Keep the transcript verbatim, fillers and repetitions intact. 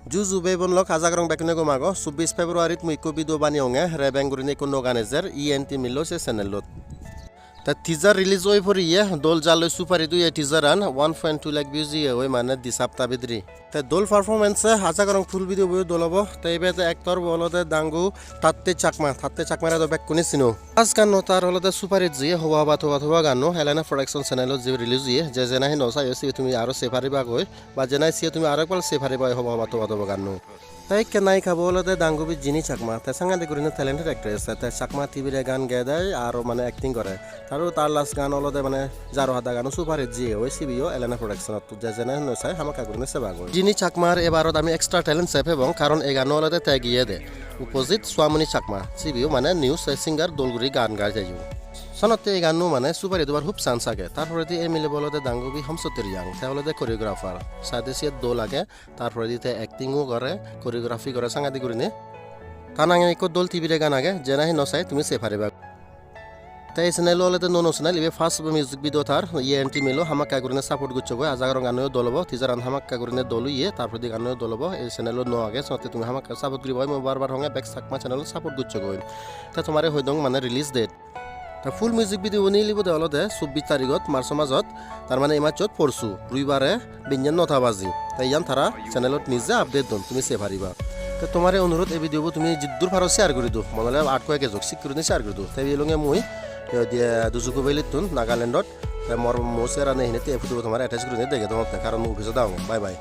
Ju ju bhei bon lok, aja gorong bekkune gom ago. Chobbish February-t mui ekko video baneyonge, rebeng gurinei ekko nuo gan ejer, E N Team-o se channel-ot. Te teaser release oi poriye, dol jalloi superhit oye teaser-an, one point two lakh views oye oi mane di sapta bidire. Te dol performance, aja gorong full video bo dol obo. Te ibe te actor bo olode Dangu Tatte Chakma, Tatte Chakmare do bekkune sino. First ganno tar olode superhit jiye Hoba Hoba Toba Toba ganno, Elena Production channel-ot jibe release oye, je je nahi no sayo sibe tumi aro sei pariba goi. Ba je nahi siye tumi aro ekbar sei pariba oi Hoba Hoba Toba Toba ganno. Te ikke nayika bo olode Dangubi Jini Chakma, te sangadik gurine talented actress, te Chakma tibire gan gede aro mane acting gore. Te aro tar last gan olode mane Jaro Hada gano superhit jiye oi, sibeyo Elena Production-ot, je je nahi no sai hamakkai gurine seba goi. Jini Chakmar ebarot ami extra talent sei pebong, karon ei ganno olode te giyede opposite Suamoni Chakma, sibeyo mane new singer, dol guri gan gai jeyo. Senotte ei ganno mane superhit obar hub chance age. Tar poredi ei milebo olode Dangubi Hamsotir Yang, te olode choreographer, sade siye dol age. Tar poredi te acting-o gore, choreography gore sangadik gurine. Ta nange ekko dol tibire gan age, je nahi no sai tumi sei pariba. Te ei channel-o olode nuo nuo channel, ibe first music video tar, E N Team-o hamakkai gurine support gocchogoi, aja gorong ganno dol obo, teaser-an hamakkai gurine dol oye, tar poredi ganno dol obo, ei channel-o nuo age, senotte tumi hamakkai support guriba, mui bar bar honge bek Chakma channel support gocchogoi. Te tomare hoi dong mane release date. Te full music video bo nigilibode olode chobbish tarigot March-o majot, tar mane ei majot porsu, roibare, binye nota baji. Te iyan tara channel-ot nije update don, tumi sei pariba. Te tomare onurot, ei video bo tumi jiddur paro share guri do, mone ole arko ege jok, sik gurinei share guri do. Te ibe olonge mui, eh, diye Dujuku Valley-ttun, Nagaland-ot. Te mor mo share ane hinette ei video bo tomare attach gurinei dege dongotte, karon mui office-ot agonge. Bye bye.